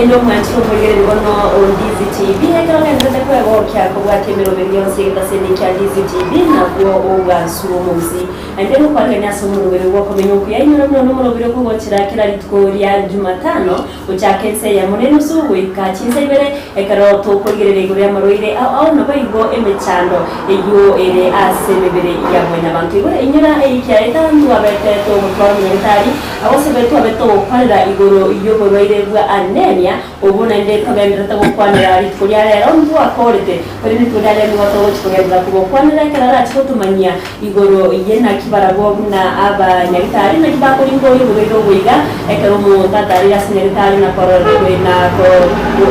naende omwanchire omorigereria bono o Ndizi TV, ekero ogendererete kwegokia kobwatia emeroberi yonsi y'egetaseni kia Ndizi TV, nabwo obwansu omousi. Naende ngokwarigania ase omoroberi bw'okomenya okuya, inyora buna nomoroberi okogochera kera rituko ria Jumatano, gochaka ensa eyemo na enusu goika chinsa ibere, ekero tokorigereria igoro y'amarwaire ao ao naboigo emechando eyio ere ase emebere ya mwanyabanto. Igo inyora eyiki yaeta ntwabete togotwara omonyagetari agosebe twabe togokwanera igoro y'oborwaire bwa anemia, obwo naende togendererete gokwanera rituko ria rero ntwakorete, korende rituko ria rero nigo togochi kogenderera kobokwanera ekero arache gotomanyia Igoro ye naki barabwo buna abanyagitari, naki bakoringoria oborwaire obo iga, ekero omonto atarire ase nyagitari na na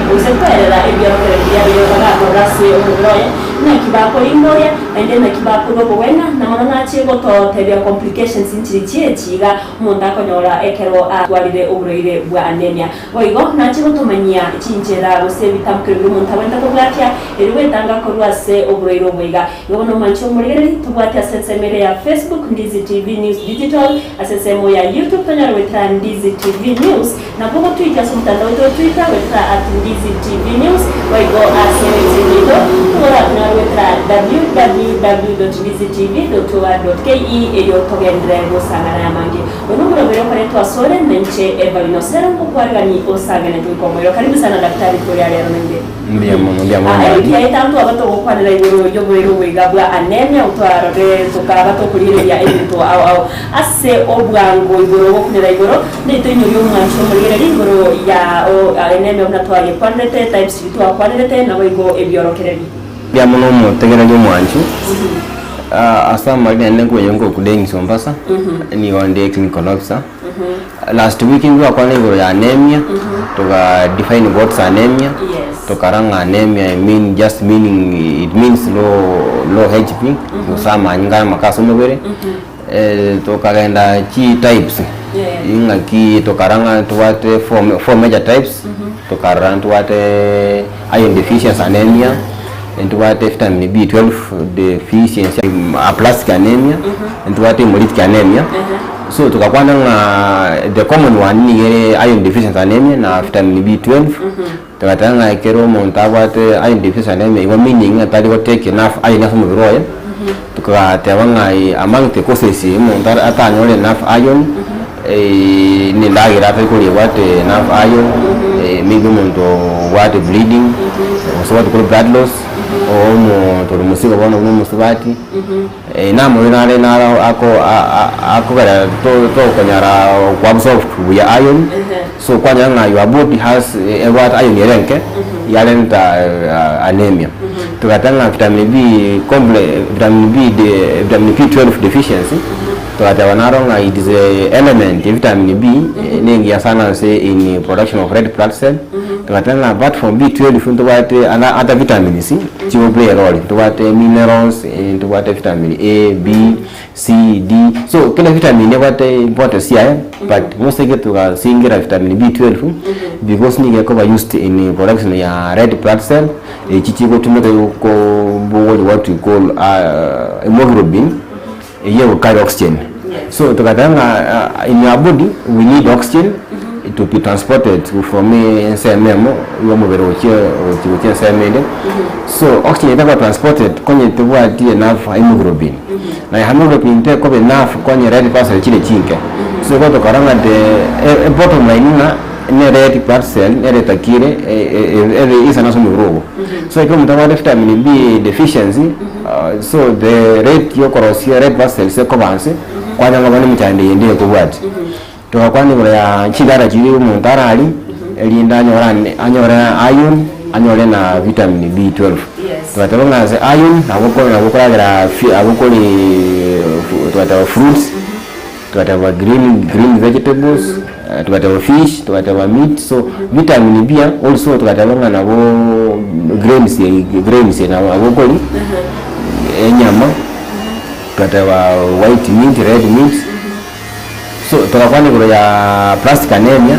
gose kwerera ebiorokererio biria biria bagakorera ase omobere oye, naki bakoringoria, naende naki bakorua obogwena, na mono nachie gototebia complications nchiri chiechi iga omonto akonyora ekero atwarire oborwaire bwa anemia. Boigo nachie gotomanyia chinchera gose ebitamkero biria omonto agwenerete kobwatia erio gwetanga korwa ase oborwaire obo iga. Igo bono mwanche omorigereria, tobwate ase ensemo ere ya Facebook, Ndizi TV News Digital, ase ensemo ya YouTube tonyare goetera Ndizi TV News, nabo gotwike ase omotandao oito o Twitter goetera at Ndizi TV News, boigo ase ewebsite yaito nigo oratonyore goetera www.ndizitv.or.ke erio togenderere gosang'ana ayamange. Oyo nomoroberi okoretwa asore nainche Evelyn Osero ngokwarigani osanganete goika omoerio. Karibu sana Daktari toria rero naende. Mbuya mono, mbuya mono Aa, ewiki Madi. yaeta ntwaba togokwanera igoro y'oborwaire oboiga bwa anemia, otwarore tokaba tokorigereria ebinto ao ao ase obwango igoro gokunera igoro, naitoinyorie omwancho omorigereria igoro ya o anemia buna twayekwanerete, types chiria twakwanerete, naboigo ebiorokererio. Mbuya mono omotegereri omwancho, ase amarina naende nkonya nkoku Dennis Ombasa, nigo nde clinical officer. Last week ntwakwana igoro ya anemia, toka define what's anemia, tokara ng'a anemia it mean just meaning it means low low HB, gose amanyinga amake ase omobere, tokagenda chi types, ing'aki tokara ng'a ntobwate four four major types, tokarora ntobwate iron deficiency anemia, ntobwate vitamin B12 deficiency, aplastic anemia, ntobwate hemolytic anemia. So togakwana ng'a the common one nigo ere iron deficiency anemia na vitamin B12, togateba ng'a ekero omonto abwate iron deficiency anemia igo meaning ng'a tari go take enough iron ase omobere oye, togateba ng'a among the causes omonto atanyore enough iron, na endagera atari koria ebwate enough iron, maybe omonto obwate bleeding, gose what we call blood loss, omonto ore mosigo bono buna omosubati. Namorero are naro akogera tokonyara koabsorb buya iron, so kwanyora ng'a your body has ebwate iron ere enke yarenta anemia. Togateba ng'a vitamin B comple vitamin B de vitamin B12 deficiency, togateba naro ng'a it is a element vitamin B nengiya sana ase in production of red blood cell, togateba ng'a apart from B12 ntobwate other vitamins chigo play a role, ntobwate minerals. Ntobwate vitamin A, B, C, D, so kera vitamin nebwate importance yaye but mostly ekero togasingera vitamin B12 because nigo ekoba used in production ya red blood cell echi chigotumeka kobogoria what we call hemoglobin eywo ego carry oxygen. So togateba ng'a in our body we need oxygen to be transported from ensemo emo ya omobere gochia gochia gochia ensemo ende. So oxygen etakoba transported konye tebwati enough hemoglobin. Na hemoglobin tekoba enough konye red blood cell chire chinke. So igo tokora ng'a the bottom line ng'a ne red blood cell nere etakire ebe isana ase omobere ogo. So ekero omonto abwate vitamin B deficiency, so the rate ya okorosia red blood cells ekoba nse, kwanyora ng'a bono emechando eyende ekobwatia. Togakwana igoro ya chidara chiria omonto ararie, erinde anyore ane anyore iron, anyore na vitamin B12. Togateba ng'a ase iron nabo oko nabo okoragera fi nabo okori togateba fruits, togateba green green vegetables, togateba fish, togateba meat, so vitamin B also togateba ng'a nabo grains grains nabo nabo okoria, enyama, togateba white meat, red meat. So togakwana igoro ya plastic anemia,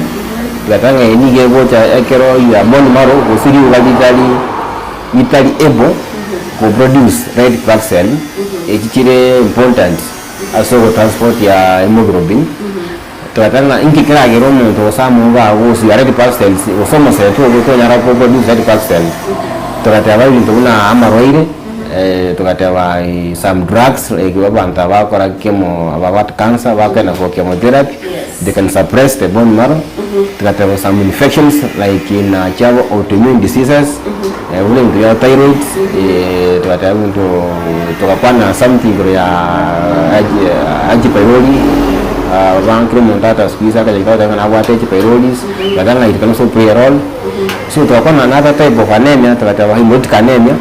togateba ng'a eye nigo egocha ekero your bone marrow gose riuga ritari ritari able ko produce red blood cell, echi chire important ase ogotransport ya hemoglobin. Togateba ng'a inki keragere omonto gose amobe agosuya red blood cells gose omoseto ogo tonyara ko produce red blood cells. Togateba ebinto buna amarwaire, togateba some drugs like abanto aba bagokora chemo ababwate cancer bakogenda for chemotherapy, they can suppress the bone marrow. Togateba some infections like na chiabo autoimmune diseases, buna ebinto bia thyroids, togateba ebinto togakwana something igoro ya H pylori, kera omonto ata siku hizi akanyagete goteba ng'a nabwate H pyloris, togateba ng'a it can also play a role. So togakwana another type of anemia, togateba hemolytic anemia,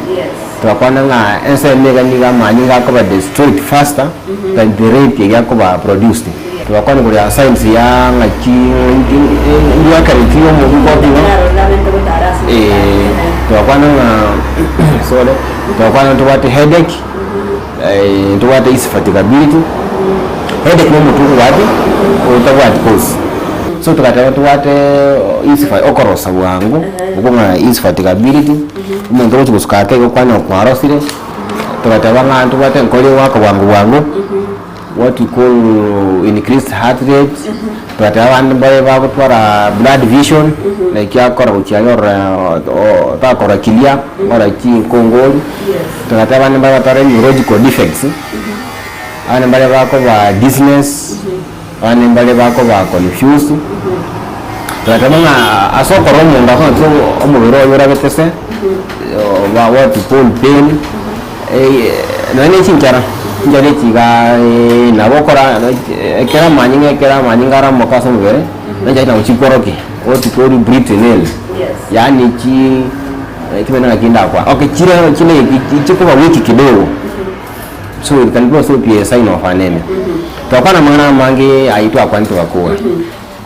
togakwana ng'a ensemo iga nigo amanyinga akoba destroyed faster than the rate eria akoba produced. Togakwana igoro ya signs ya ng'aki ndiakereti omobuko opima, togakwana ng'a sorry, togakwana ntobwate headache, ntobwate easy fatigability, headache na omotwe okobwati otabwati cause. So togateba ntobwate easy fa okorosa bwango, okwo ng'a easy fatigability, omonto ogochi gosuka ake igo okwane kwarosire, togateba ng'a ntobwate enkori egoaka bwango bwango, what we call increased heart rate, togateba abande mbare bagotwara blurred vision, like akora gochia aye orora otakora clear, ora chinkongori, togateba abande mbare batware neurological defects, abande mbare bakoba dizziness, abande mbare bakoba confused, togateba ng'a ase okorora omonto ase ng'aki omobere oye orabete se, what we call pain. Nonya ne chinchara, chinchara echi igaa nabo okora ekero amanyinga ekero amanyinga aramoka ase omobere, na enchara nabo chikorokia what we call brittle nail, yaani chi chimanyete ng'aki ndakwa okay chire chire chikoba weak kidogo, so it can also be a sign of anemia. Tokwana amang'ana amange aywo twakwanete togakora.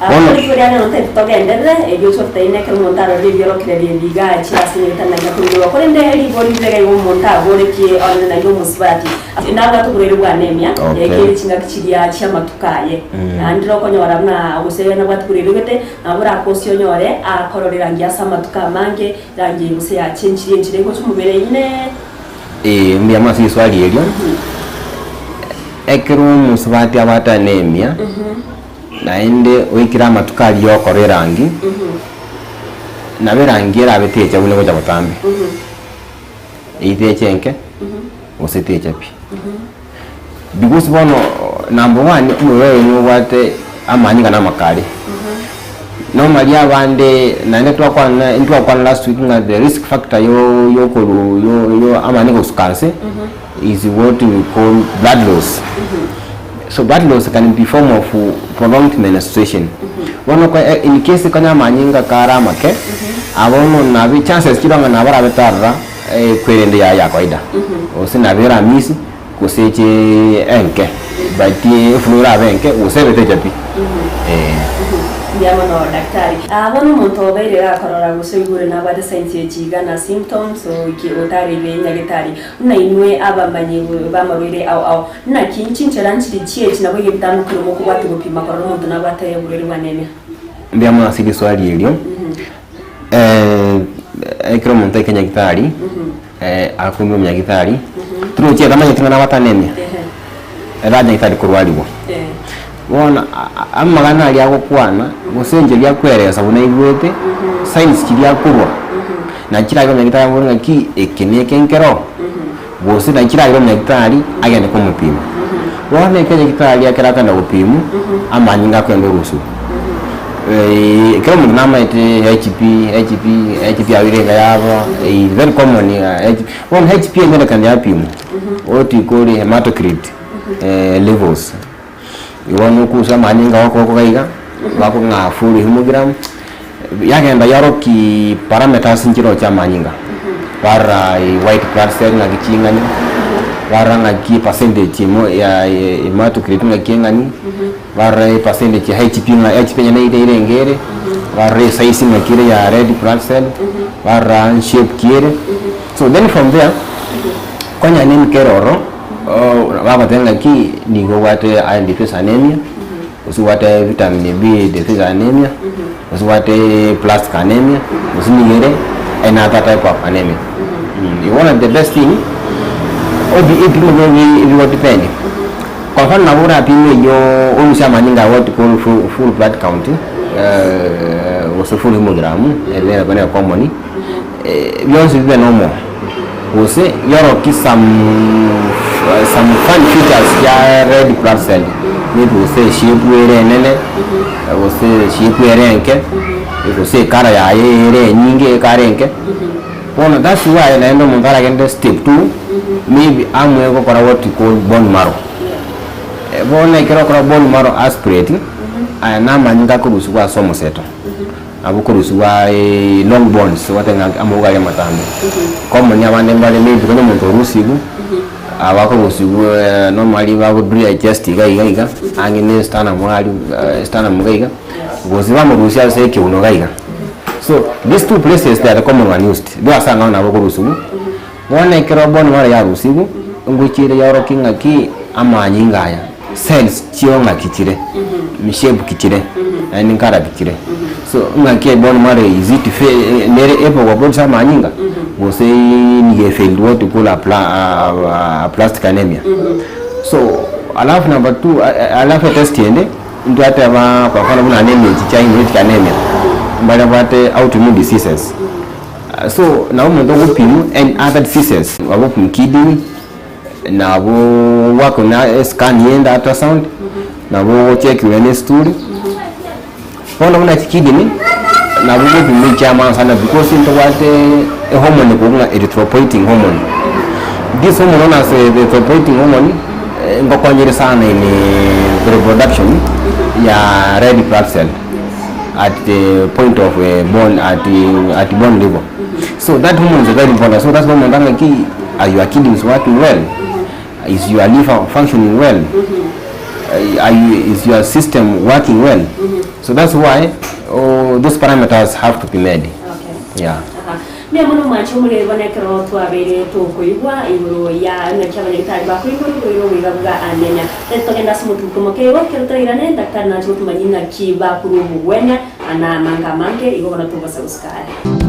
Bono rituko ria rero ntari togenderere, erio oche ototeine ekero omonto arorire ebiorokererio ebi iga achie ase enyagetari naende koiborwa. Korende ribori rire iga igo omonto aboretie onye naende omosubati nabwate oborwaire bwa anemia, yaikeire chingaki chiria chi'amatuko aye. Naende rokonyora buna gose nabwate oborwaire gete, nabo orakosie onyore akorora erangi ase amatuko amange, erangi eye gose yachenchirie enchera egocha omobere inee. Ee, mbuya mono ase riswali erio. Ekero omosubati abwate anemia. Naende oikire amatuko aria y'okora erangi, nabo erangi erabe techa buna egocha botambe, eyio techa enke, gose techa pi. Because bono number one, omobere oyo nobwate amanyinga na amakare, normally abande naende twakwana ntwakwana last week ng'a the risk factor yo yokoru yo yo amani gosuka nse. is what we call blood loss. So blood loss can be form of prolonged menstruation. Bono ko in case konya amanyinga kare amake, abo bono nabe chances chire ng'a nabo arabe tarora kwerende yaye ya kawaida. Gose nabo eramisi gose eche enke but eflow erabe enke gose ebe techa pi. Mbuya mono daktari. Bono omonto obeire gakorora gose oigure nabwate signs echi iga na symptoms otareire nyagetari. Buna inwe abamanyi b'amarwaire ao ao, naki chinchera nchiri chi'echi nabo egebitano kere mokobwatia gopima korora omonto nabwate oborwaire bw'anemia? Mbuya mono ase riswali erio, ekero omonto aika nyagitari, akoumia omonyagitari, torochi tamanyeti ng'a nabwate anemia, ere ache nyagitari korwariwa. Bono amang'ana aria agokwana, gose enchera eria akweresa buna aigwete, signs chiria akorwa, nachi chiragere omonyagitari abore ng'aki eke na eke nkero, gose nachi chiragere omonyagitari agende komopima. Bono ekero nyagitari ekero akogenda gopimwa, amanyinga akogenda orosio. Ekero omonto namaete Hb, Hb, Hb yabeire iga yaba, very common Hb, bono Hb enyerekana yapimwa, what we call hematocrit levels. Igo nokusa amanyinga gokoboko iga iga, bakong'a full hemogram, yagenda yaroki parameters nchire chia amanyinga, barora white blood cell ng'aki ching'ani, barora ng'aki percentage emo ya hematocrit ng'aki eng'ani, barora epercentage ya Hb ng'a Hb onye neire erenge ere, barora esize ng'aki ere ya red blood cell, barora shape ki ere, so then from there, konya na emikere ororo. Bagoteba ng'aki nigo obwate iron deficiency anemia, gose obwate vitamin B deficiency anemia, gose obwate plastic anemia, gose nigo ere another type of anemia. Igo bono the best thing, obi ebipimo ebi ebigodepend. Kwa mfano nabo orapime eywo orusie amanyinga ago what call full, full blood count gose full hemogram ere nabo nere common, bionsi bibe normal gose yorokie some some funny features chia red blood cell maybe gose eshape ere enene gose eshape ere enke gose ecolour yaye ere enyinge ekare enke. Bono that's why naende omonto aragende step two maybe amwe gokora what we call bone marrow. Bono ekero okora bone marrow aspirate, aya namanyinga akorusigwa ase omoseto, nabo okorusigwa long bones ogoteba ng'a amauga aria amatambe. Common abande mbare maybe onye omonto orusigwe, aba akorusigwa normally bagoduria chest iga iga iga, ang'e na esternum aria esternum iga iga, gose bamorusie ase ekeuno iga iga. So these two places they are the common one used, though ase ang'ao nabo okorusigwa, bono ekero bone marrow yarusigwe, ngochiere yaorokia ng'aki amanyinga aya, cells chio ng'aki chire, shape ki chire, naende colour ki chire. So ng'aki bone marrow is it fail nere able goproduce amanyinga, gose nigo efailed what we call aplastic anemia. So alafu number two, alafu etest ende. Ntwateba kwa mfano buna anemia echi chia hemolytic anemia, mbaria babwate autoimmune diseases. So nabo omonto ogopimwa and other diseases, nabo ogopimwa kidney, nabo gwakwa na escan yende ultrasound, nabo ogochekiwa na esitool. Bono buna chikidney, nabo ogopimwa echiamana sana because ntobwate ehormone ekorokwa ng'a erythropoietin hormone. This hormone known as erythropoietin hormone, ngokonyire sana in reproduction ya red blood cell at the point of bone at at bone level. So that hormone is very important. So that's why omonto ng'aki are your kidneys working well? Is your liver functioning well? Are you, is your system working well? So that's why oh, those parameters have to be made. Okay. Yeah. Aha. Mbuya mono mwanche omorere bono ekero twabeire tokoigwa igoro ya naki abanyagitari bakoigwa igoro y'oboiga bwa anemia. Rero togende ase omotuko moke igo, ekero torairane, daktari nache gotumanyia ng'aki bakorwa obogwenia na amange amange, igo bono tobasa gosika are.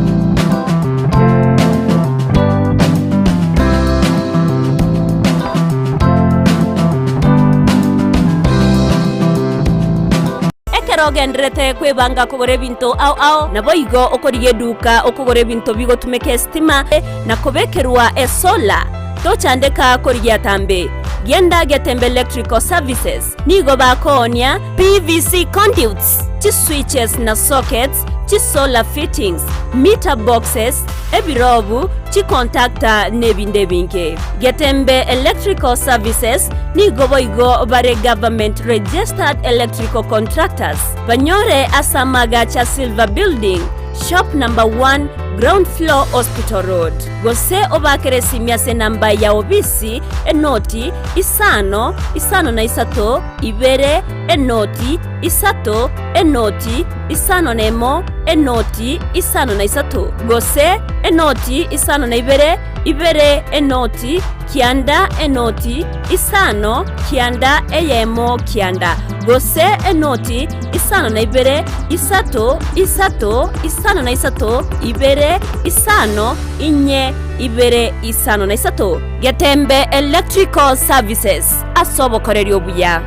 Ekero ogendererete kwebanga kogora ebinto ao ao, naboigo okorigia eduka okogora ebinto bigotumeka esitima na kobekerwa esola. Tochandeka korigia tambe. Genda Getembe Electrical Services. Nigo bakoonia PVC conduits, chiswitches na sockets, chisolar fittings, meter boxes, ebirobu, chicontactor nebinde ebinge. Getembe Electrical Services nigo boigo bare government registered electrical contractors. Banyore ase amaagacho a Silver Building, shop number 1, ground floor Hospital Road. Gose obaakere esimi ase enamba ya obisi enoti isano, isano na isato, ibere, enoti, isato, enoti, isano na emo, enoti, isano na isato, gose enoti, isano na ibere, ibere, enoti, kianda, enoti, isano, kianda, eyemo, kianda, gose enoti, isano na ibere, isato, isato, isano na isato, ibere, isano, inye, ibere, isano na isato. Getembe Electrical Services, ase obokoreri obuya.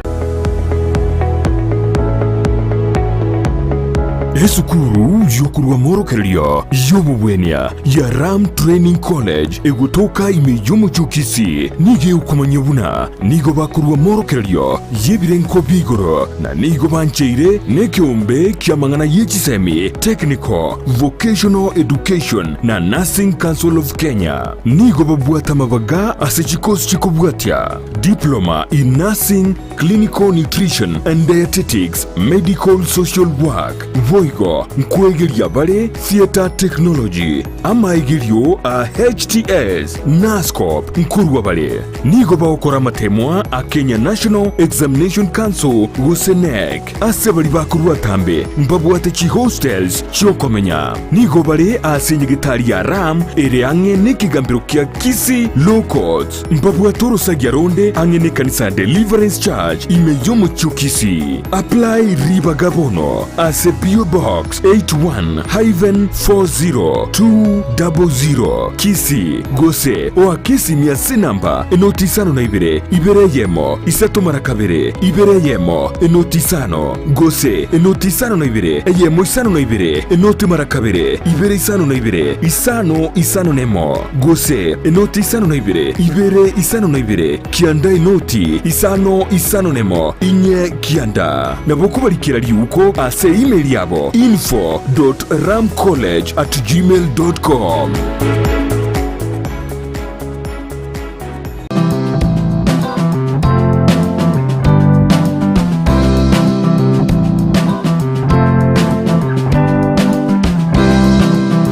Esukuru y'okorwa amorokererio y'obobwenia ya Ram Training College egotoka ime y'omochie o Kisii nigo egokomanyia buna nigo bakorwa amorokererio y'ebirengo bia igoro na nigo bancheire nekeombe ki'amang'ana ye chisemi, Technical, Vocational Education na Nursing Council of Kenya. Nigo babwate amabaga ase chikosi chikobwatia, Diploma in Nursing, Clinical Nutrition and Dietetics, Medical Social Work, boigo nkwegeria bare Theatre Technology, amaegerio a HTS, Nurse-Corp nkorwa bare. Nigo bagokora amatemwa a Kenya National Examination Council gose KNEC. Ase baria bakorwa atambe mbabwate chihostels chi'okomenya. Nigo bare ase enyegetari ya Ram ere ang'e nekegambero kia Kisii Law Courts. Mbabwate orosagia ronde ang'e nekanisa ya Deliverance Church ime y'omochie o Kisii. Apply ribaga bono ase P.O. Box 81-40200, Kisii, gose oake esimi ase enamba enoti isano na ibere, ibere eyemo, isato mara kabere, ibere eyemo, enoti isano, gose enoti isano na ibere, eyemo isano na ibere, enoti mara kabere, ibere isano na ibere, isano isano nemo, gose enoti isano na ibere, ibere isano na ibere, kianda enoti isano isano nemo, inye kianda. Nabo okobarikera riuko ase email yabo info dot ramcollege at gmail dot com.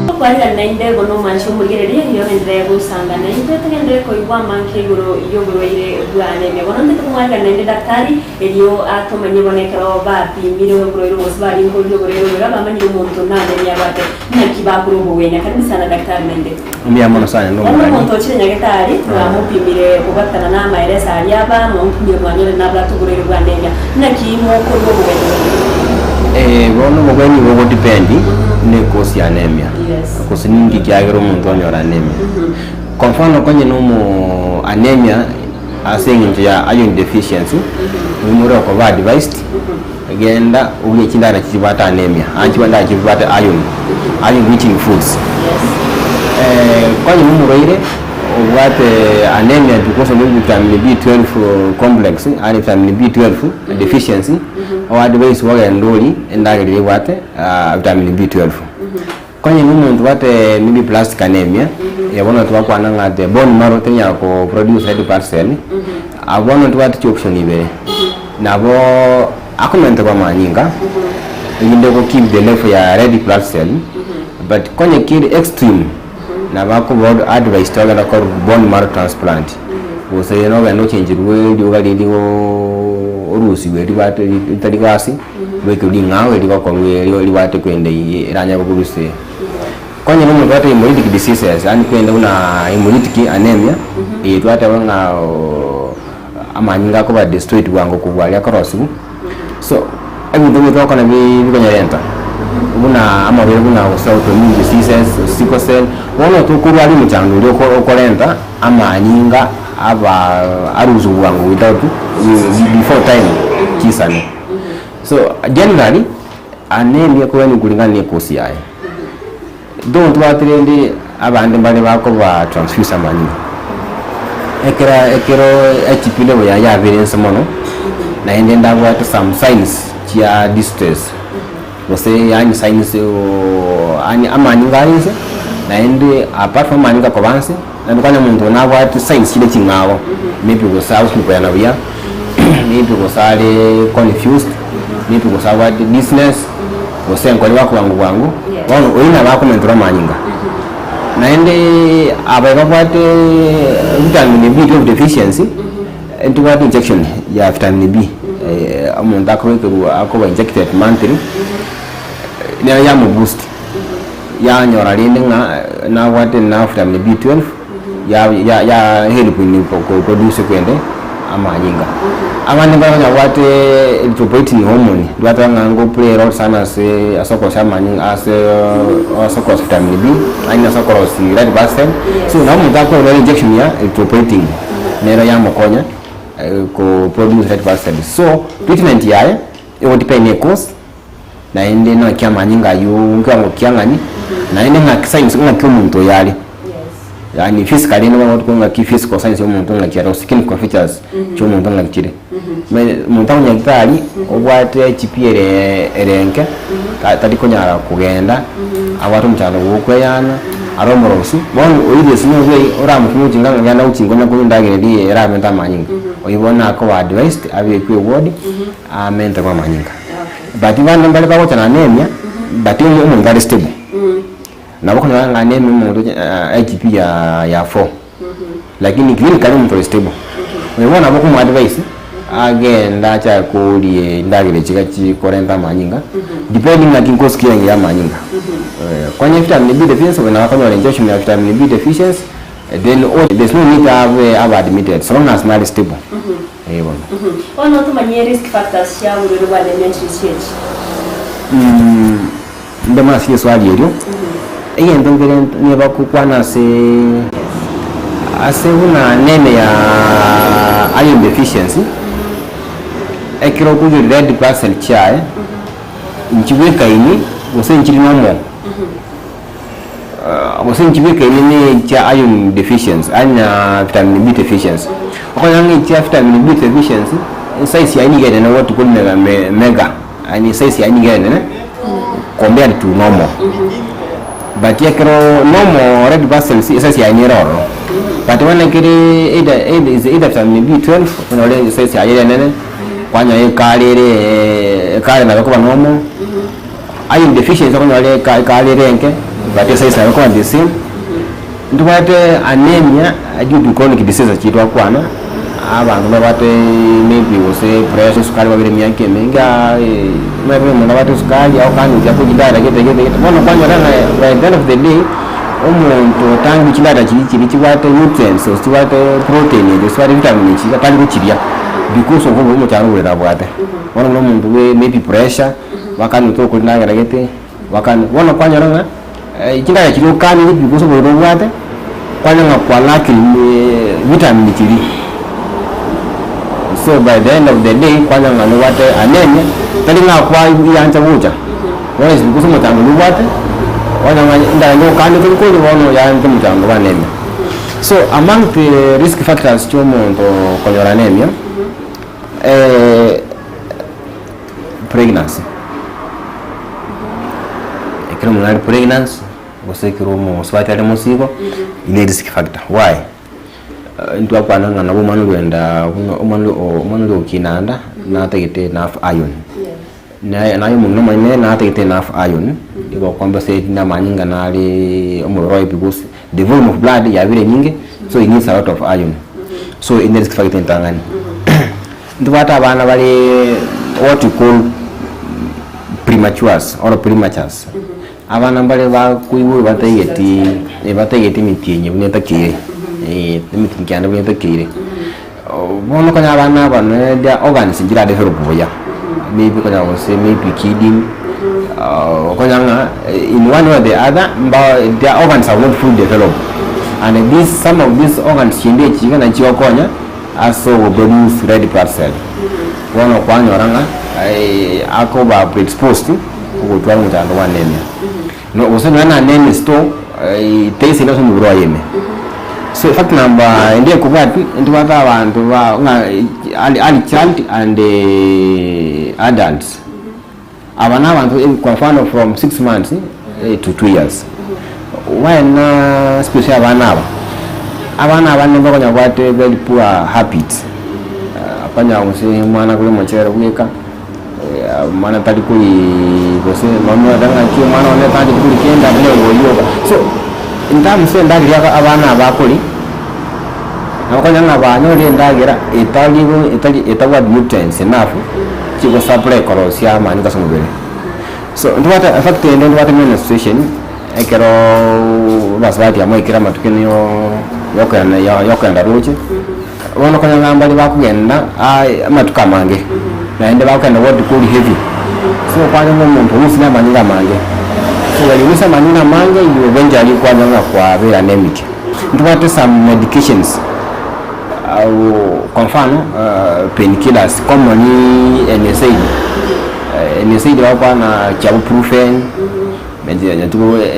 Okwarera naende bono omwanche omorigereria, erio ogenderere gosanga naintwe togenderere koigwa amanke igoro y'oborwaire bwa anemia. Bono intwe tokomwarera naende daktari, erio atomanye bono ekero bapimire oborwaire obo gose barinkorire oborwaire obo iga bamanyire omonto nanemia abwate naki bakora obogwenia. Karibu sana daktari naende. Mbuya mono sana Bono nomorani. omonto ochire nyagetari, mwamopimire kobwatana namaereso aria aba, mwamopimire mwanyore nabwate oborwaire bwa anemia. Naki mokorua obogwenia obo? Eh, bono obogweni bogodepend ne cause ya anemia. Yes. Gose ninki kiagera omonto onyora anemia. Kwa mfano konye na omo anemia ase eng'encho ya iron deficiency, oimore okoba advised, genda orie chindagera chibwate anemia, yaani chindagera chibwate iron, iron rich in foods. Yes. Konye na omorwaire obwate anemia because of vitamin B12 complex, yaani vitamin B12 deficiency, oadvisiwe ogende orie endagera eria ebwate vitamin B12. Konye na omonto obwate maybe plastic anemia, eye bono twakwana ng'a the bone marrow tenyara ko produce red blood cell, abwo bono ntobwate chioption ibere, nabo akomenterwa amanyinga, erinde go keep the level ya red blood cell, but konye kere extreme, nabo akoba advised ogende okorwe bone marrow transplant, gose nogende ochencherwe erioba riria orusiwe ribwate ritari gasi. Goika ring'ao eri rigokorwa erio ribwate kwenda eye eranyare gokorwa Konye na omonto obwate hemolytic diseases yaani kwenda buna hemolytic anemia, eye twateba ng'a amanyinga akoba destroyed bwango kobua aria akorosiwa. So, ebinto ebi togokora bi bikonyerenta, buna amarwaire buna gose autoimmune diseases, sickle cell, bono tokorwaria omochando oria oko okorenta amanyinga aba arusiwe bwango without before time chisane. So generally anemia ekogania kulingana na ekosi yaye. Though ntobwate rende abande mbare bakoba transfuse amanyinga, ekero ekero HB level yaye yabere inse mono, naende ndabwate some signs chia distress, gose yaani signs yaani amanyinga are inse, naende apart from amanyinga koba inse. Naende kwanya omonto oyo nabwate signs chire ching'ao, maybe gose agosimokoyana buya, maybe gose are confused, maybe gose abwate dizziness, gose enkoro egwaka bwango bwango, bono oyio nabo akomenterwa amanyinga. Naende aba babwate vitamin B12 deficiency, ntobwate injection ya vitamin B, omonto akobekerwa akoba injected monthly, nero yamoboost. Yanyora rende ng'a nabwate enough vitamin B12 ya ya ya help in ko produce kwende amanyinga. Abande mbare onye babwate erythropoietin hormone twateba ng'a ngo play role sana ase ase okorosia amanyinga ase ase okorosia vitamin B yaani ase okorosia red blood cell. So nabo omonto akoegwa injection ya erythropoietin nero yamokonya ko produce red blood cells. So treatment yaye egodepend na ecourse. Naende naki amanyinga ayio nkiwango kiang'ani, naende ng'aki signs ng'aki omonto oyo are. Yaani physically nigo gotuko ng'aki physical signs ya omonto ng'aki are gose clinical features chia omonto ng'aki chire. Omanyete omonto akonyagitari obwate HP ere ere enke, ta tari konyara kogenda, abwate omochando bwa okweyana, are omorosu, bono oyio there's no way oramotome gochinga ng'a genda gochinga onya konywa endagera eria eramente amanyinga. Oyio bono akoba advised abekwe eward, amenterwe amanyinga. But bande mbare bagocha na anemia, but omo omonto are stable. Nabo okonyora ng'a anemia omonto HB ya ya four, lakini clinically omonto ore stable. Oyo bono nabo okomo advise, agende achake koria endagera echi iga chikorenta amanyinga, depending ng'aki nkosikia engiya amanyinga. Konya vitamin B deficiency oyo nabo akonyora injection ya vitamin B deficiency, then there's no need abe abe admitted, so long as nare stable. Ee bono. Bono tomanyie risk factors chia oborwaire bwa anemia nchiri chiechi. Mbuya mono ase riswali erio, egento nkere nigo bagokwana ase ase buna name ya iron deficiency, ekero okoigwa red blood cell chiaye, nchibwekaini gose nchiri normal, gose nchibwekaini na echia iron deficiency yaani na vitamin B deficiency. Okonyora ng'a echia vitamin B deficiency, esize yaye nigo enene what we call mega mega. Yaani esize yaye nigo enene compared to normal. But ekero normal red blood cells esize yaye nere ororo. But bono ekere either either is either vitamin B12 onyore esize yaye ere enene, kwanyora ekare ere ekare nabo ekoba normal, iron deficiency okonyora eka ekare ere enke but esize nabo ekoba the same. Ntobwate anemia due to chronic diseases chiria twakwana, abanto babwate maybe gose pressure, esukari babere emiaka emenge aa omanyete onye omonto abwate esukari agokanyokia kochindagera gete gete gete, bono kwanyora ng'a by the end of the day, omonto otangi chindagera chiria chiria chibwate nutrients gose chibwate protein echi gose chibwate vitamin echi iga tari gochiria because of omochando oborere abwate. Bono buna omonto bwe maybe pressure, bakanywa tokoria endagera gete. Bakani. Bono kwanyora ng'a chindagera chiria okanire pi gose obororo obwate, kwanyora ng'a kwa lacking vitamin chiria. So by the end of the day kwanyora ng'a nobwate anemia, tari ng'a kwa yancha gocha, bono ase gose omochando oria obwate, kwanyora ng'a endagera nigo okanete koria bono yaancha omochando bwa anemia. So among the risk factors chia omonto konyora anemia, pregnancy, ekero omong'ina are pregnancy, gose ekero omosubati are mosigo, ne risk factor, why? Ntwakwana ng'a nabo omwana ogoenda buna omwana o omwana oria ogokina anda, natagete enough iron, naye naye omong'ina omonene natagete enough iron, igo okompensate na amanyinga nare omobere oye because the volume of blood yabire enyinge, so he needs a lot of iron, so eye ne risk factor entang'ani. Ntobwate abana bare what you call prematures or prematures, abana mbare bakoiborwa bataigeti bataigeti emitienyi buna etakeire emitienyi kianda buna etakeire. Bono okonyora abana aba nonye their organs nchira develop buya, maybe okonyora gose maybe kidney, okonyora ng'a in one way or the other mba their organs have not fully developed and this some of these organs chinde echi iga nachi chigokonya. Ase ogoproduce red blood cell, bono kwanyora ng'a akoba predisposed ogotwara omochando bwa anemia. No gose nonya na anemia store teisire ase omobere oye ime. So fact number ende ekobwati, ntobwate abanto ba ng'a early early child and adults. Aba na abanto kwa mfano from 6 months to 2 years. Why na especially abana aba, abana aba nigo bakonya babwate very poor habits, okonyora gose omwana akoria omochere bweka, omwana tari kori gose mama oteba ng'aki omwana one tancheti koria kende abuna oboyio oka. So in terms ya endagera eye abana aba bakoria, nabo okonyora ng'a banyorire endagera etari etari etabwati nutrients enough, chigosupply korosia amanyinga ase omobere. So ntobwate effect ende ntobwate menstruation, ekeroooo abasubati amo ekero amatuko ene yoo yokogenda yokogenda roche, bono okonyora ng'a mbare bakogenda aye amatuko amange, naende bakogenda what we call heavy, so okwane ng'a omonto orusirie amanyinga amange, so when you lose amanyinga amange you eventually kwanyora ng'a kwabera anemic. Ntobwate some medications kwa mfano painkillers common NSAID, NSAID bagokwana chiabuprofen,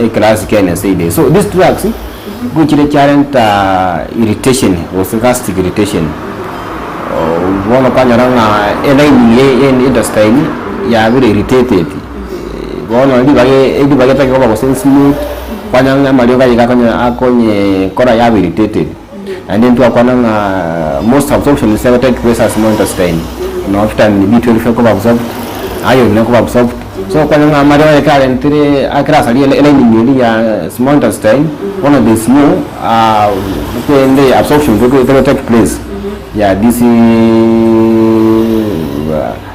eclass kia NSAID. So these drugs ngochire chiarenta irritation gose gastric irritation, bono kwanyora ng'a elining ya intestine yabire irritated, bono ribaga ribaga etari koba gose smooth, kwanyora ng'a amariogo aye iga akonya akonye kora yaba irritated. Naende ntwakwana ng'a most absorption is ever take place ase small intestine, noo vitamin B12 ekoba absorbed, iron ekoba absorbed, so okonyora ng'a amariogo aye karentire akere asaria elining eria ya small intestine, bono there is no kende absorption teri take place ya this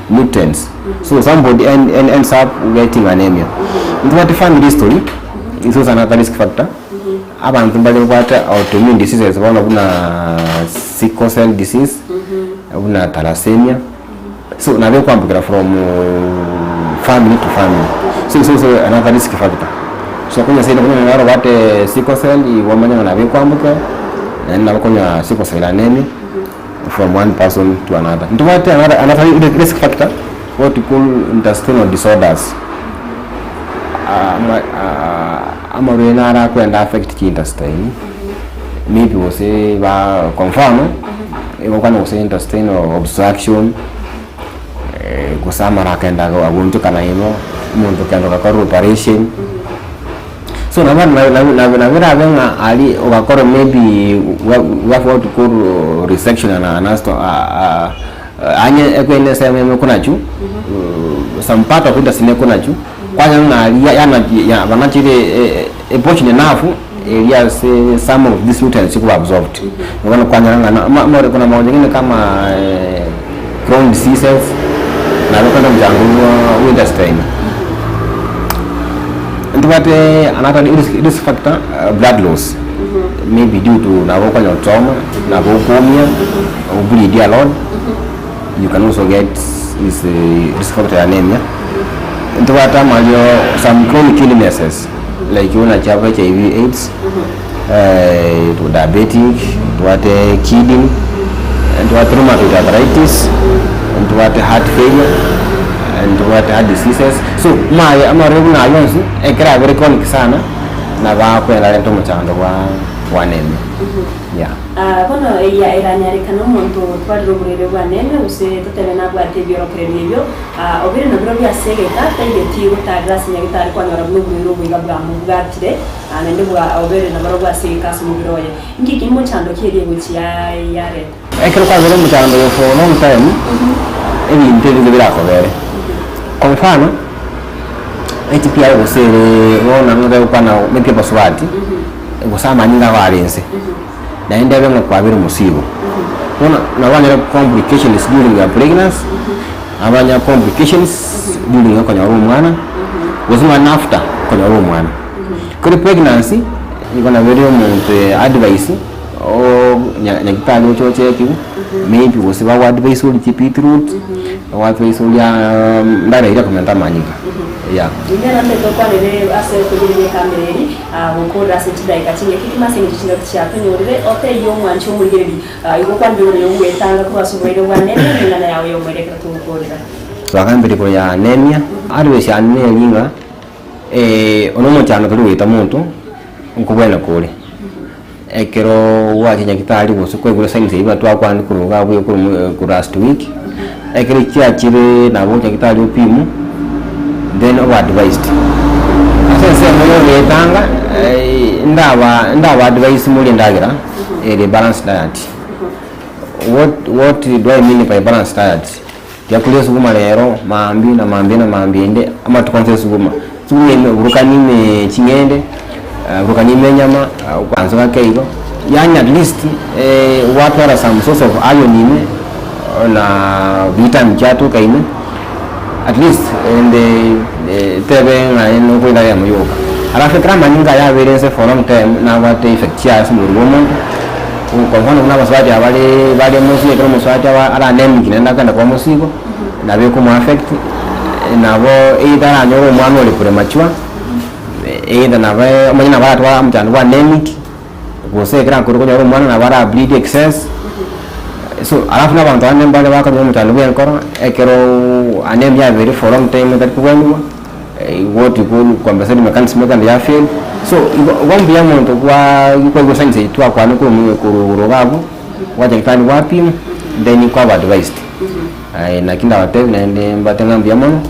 nutrients. So somebody end ends up getting anemia. Ntobwate family history, is also another risk factor. Abanto mbare babwate autoimmune diseases bono buna sickle cell disease, buna thalassemia, so nabo ekoambukera from. family to family. So it's also another risk factor. So konya seino konya naro obwate sickle cell igo omanye ng'a nabo ekwamboka, naende nabo konya sickle cell anemia from one person to another. Ntobwate another another risk factor what we call intestinal disorders. Ama amarwaire naro akwenda affect chiintestine, maybe gose ba kwa mfano, egokwana gose intestinal obstruction, gose amara akenda agoonchokana igo, omonto okenda ogakorwa operation. So nabo nabo nabo erabe ng'a aria ogakorwa maybe we have what we call resection and anasto anye ekwene ensemo ime konachwa, some part of intestine ekonachwa, kwanyora ng'a aria yana ya banachire e portion enough eria ase some of these nutrients chikoba absorbed. Bono kwanyora ng'a na ama amare kuna magonjwa ng'ina kama Crohn diseases, nabo ekogenda omochango bwa intestine. Ntobwate another risk risk factor blood loss maybe due to nabo okonyora trauma, nabo okoumia, obleed a lot, you can also get this risk factor ya anemia. Ntobwate amario some chronic illnesses like buna chia HIV AIDS, diabetic, ntobwate kidney, ntobwate rheumatoid arthritis, ntobwate heart failure, ntobwate heart diseases. So amaye amarwaire buna aywo onsi, ekero abere chronic sana, nabo akwenda arente omochando bwa bwa anemia, yeah. Bono eria eranyarekane omonto otwarire oborwaire bwa anemia, gose totebe nabwate ebiorokererio ebio, Obeire nabirobio ase egeka, taigeti gotaarera ase Nyagetari kwanyora buna oborwaire obo iga bwamobwatire, naende bwa obeire nabarobwo ase egeka ase omobere oye. Inki ki mochando ki eria egochia yareta? Ekero kwabeire omochando oyo for a long time, ebinto ebinge birakobere. Kwa mfano, HPI gose ere bono nabo egokwana maybe abasubati, gose amanyinga ago are inse, naende ebe ng'a kwabeire omosigo. Bono nabo banyare complications during your pregnancy, Abanya complications during okonyora omwana, gose nonya na after okonyora omwana. Kore pregnancy, nigo nabo ere omonto advice o nya nyagitari oche ochekiwe, maybe gose bago advise orie beetroot, bago advise oria endagera eria ekomenta amanyinga, yeah. Inche nantete okwanere ase okorigereria ekamera eri, gokorera ase chidaeka chinke kegima ase eng'encho chingaki chiatonyorire, otebie omwanchi omorigereri Igo kwanire igoro y'ogwetanga korwa ase oboraire bwa anemia, na eng'ana yao y'omoerio ekero togokoorera. Twagambire igoro ya anemia, advice yane neri ng'a one omochando tori goita monto, nkobwena kore. Ekero gwacha nyagetari gose kwaigure signs eywo buna twakwanire korwa iga abwo korwa korwa last week, ekero chiachire nabo nyagetari opimwe, then obe advised. Ase ensemo ya ogoetanga, ndaba ndaba advise morie endagera. Ere balanced diet. What what do I mean by balanced diet? Tiga koria esuguma rero, maambia na maambia na maambia ende, amatuko onsi esuguma. Esuguma ime burukania ime ching'ende, burukania ime enyama, kwansa gake igo, yaani at least gwatwara some source of iron ime, na vitamin chiatoka ime, at least ende tebe ng'a nokoira eyemo yoka. Alafu ekero amanyinga aya abeire inse for long time nabwate effect chiaye ase omobere bwa omonto, kwa mfano buna abasubati aba bare bare mosigo ekero omosubati aba are anemic naende akogenda koba mosigo, nabo ekomo affect, nabo either aranyore omwana ore premature, either nabo omanye nabo aratware omochando bwa anemic. Gose ekero akure konyora omwana nabo ara bleed excess, so alafu na abanto bande mbare bakonyora omochando bwa enkoro, ekero anemia yabeire for long time etari kobweniwa, what you call compensatory mechanism ekende ya fail, so igo igo mbuya omonto kwa kwaigwa signs eye twakwana korwa omonwe korwa igoro iga abwo, gwacha nyagetari gwapimwa, then kwaba advised. Aye naki ndabatebi naende mbate ng'a mbuya mono,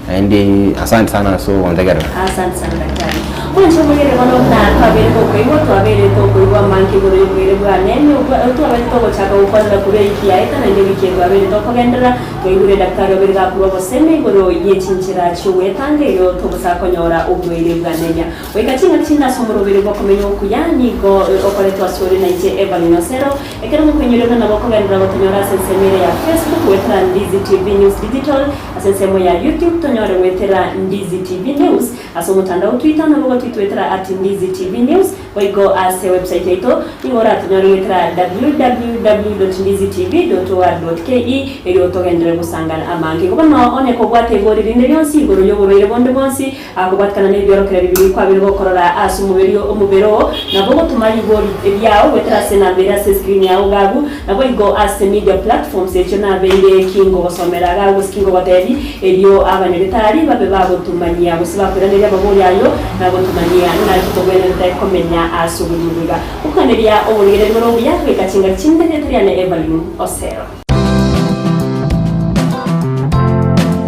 naende asante sana ase ogontegerera. Asante sana daktari. Mwanche omoyere bono buna twabeire gokoigwa, twabeire tokoigwa amange igoro y'oboire bwane, twabeire togochaka gokwanera korwa ewiki yaeta naende ewiki eye twabeire tokogenderera, twaigure daktari obeire gakorwa obosemi igoro ye chinchera chi'ogwetanga erio tobosa konyora oborwaire bw'anemia. Goika ching'aki chinde ase omoroberi bw'okomenya okuya nigo okoretwa asore nainche Evelyn Osero, Ekero mokoinyoria buna nabo okogenderera gotonyora ase ensemo ere ya Facebook goetera Ndizi TV News Digital, ase ensemo ya YouTube tonyore goetera Ndizi TV News, ase omotandao Twitter nabo gotoira. twetera at Ndizi TV News, Boigo ase website yaito nigo oratonyore goetera www.ndizitv.or.ke erio togenderere gosangana amange. Igo bono onye kobwate igori rinde rionsi igoro y'oborwaire bonde bwonsi akobwatikana nebiorokererio biria kwabire gokorora ase omobere omobere oo, nabo ogotoma rigori riao goetera ase enamba ere ase escreen yao iga abwo, naboigo ase media platforms echio nabeire ki ngogosomera iga gose ki ngogotebi Erio abanyagetari babe bagotumanyia, gose bakoiraneria amabori ayio, na gotumanyia naki togwenerete komenya ase obogima obo iga. Gokaneria oborigereria bore obuya goika chingaki chinde rieta riane Evelyn Osero.